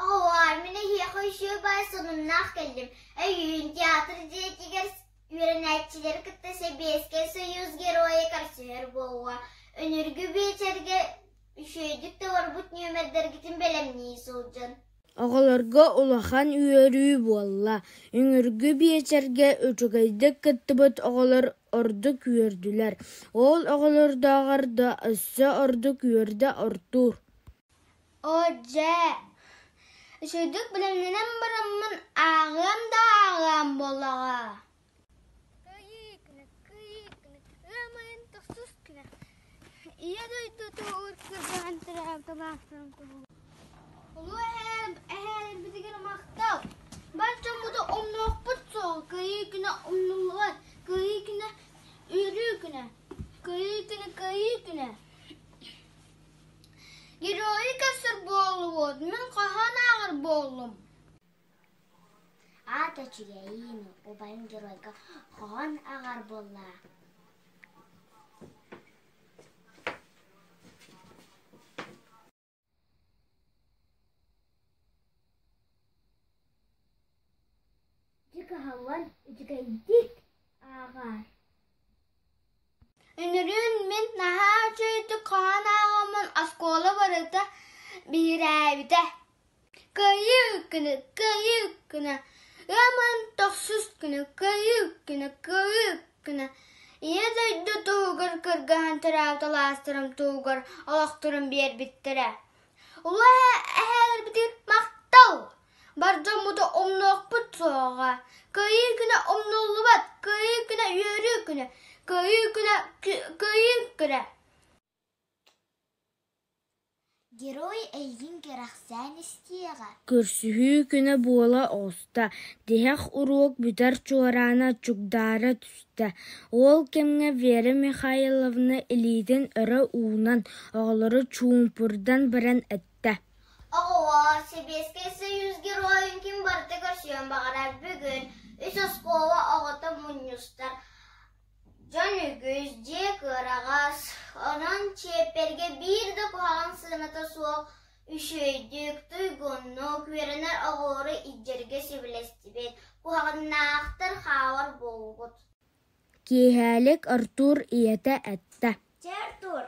Оҕолоор, мин эһиэхэ үчүгэй баай сонуннаах кэллим. Өйүүн театр дьиэтигэр үөрэнээччилэри кытта Сэбиэскэй Союз Геройа көрсүһэр буолуо. Үнүргү биэчэргэ үчүгэйдик толорбут нүөмэрдэргитин бэлэмнии сылдьын. Оҕолорго улахан үөрүү буолла, үҥүргү биэчэргэ үчүгэйдик кыттыбыт оҕолор ордук үөрдүлэр, ол оҕолордооҕор да өссө ордук үөрдэ Артур. Оо дьэ, үчүгэйдик бэлэмнэнэн бараммын ааҕыам да ааҕыам буоллаҕа. Кыайыы күнэ, кыайыы күнэ, ыам ыйын тохсус күнэ. Ийэ дойду туһугар кырдьаҕан төрөөбүт алаастарын туһугар. Улуу эһээлэрбитигэр махтал! Бар дьоммутун умнуохпут суоҕа, кыайыы күнэ умнуллубат, кыайыы күнэ үөрүү күнэ, кыайыы күнэ кыайыы күнэ. Геройу көрсөр буоллубут, мин хаһан ааҕар буоллум? Аата үчүгэйин, убайым геройга хоһоон ааҕар буолла. Дьэ кыһаллан үчүгэйдик ааҕаар. Үнүрүүн мин наһаа үчүгэйдик хоһоон ааҕаммын оскуола барыта биһирээбитэ. Кыайыы күнэ, кыайыы күнэ, ыам тохсус күнэ, кыайыы күнэ, кыайыы күнэ. Ийэ дойду туһугар кыргыһан төрөөбүт алаастарым туһугар олохторун биэрбиттэрэ. Улуу эһээлэрбитигэр махтал! Бар дьоммуту умнуохпут суоҕа. Кыайыы күнэ умнуллубат, кыайыы күнэ үөрүү күнэ, кыайыы күнэ кыайыы күнэ. Герой эйигин кэрэхсээн истиэҕэ. Көрсүһүү күнэ буола оҕуста, тиһэх уруок бүтэр чуораана чугдаара түстэ. Ол кэмҥэ Вера Михайловна илиитин өрө уунан, оҕолору чуумпурдан баран эттэ: Оҕолоор, Сэбиэскэй Союз геройун ким барыта көрсүөн баҕарар бүгүн үс оскуола оҕото мунньустар. Дьон үгүс, дьиэ кыараҕас, онон чиэппэргэ биир да куһаҕан сыаната суох үчүгэйдик, туйгуннук үөрэнэр оҕолору илдьэргэ сөбүлэстибит, куһаҕаннаахтар хаалар буоллубут. Киэһэлик Артур ийэтэ эттэ: Чэ, Артур,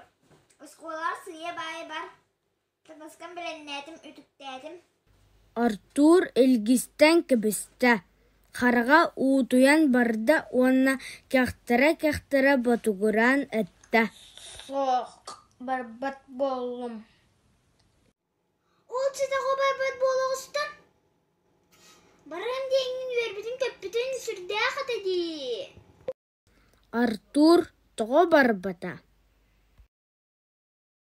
оскуолаҕар сыыйа-баайа бар, Таҥаскын бэлэмнээтим, үтүктээтим. Артур илгистэн кэбистэ, хараҕа уутуйан барда уонна кэхтэрэ-кэхтэрэ ботугураан эттэ: Суох, барбат буоллум. Ол ситэ барбат буола оҕустун. Барыам диэҥҥин үөрбүтүн-көппүтүн сүрдээх этэ дии. Артур тоҕо барбата?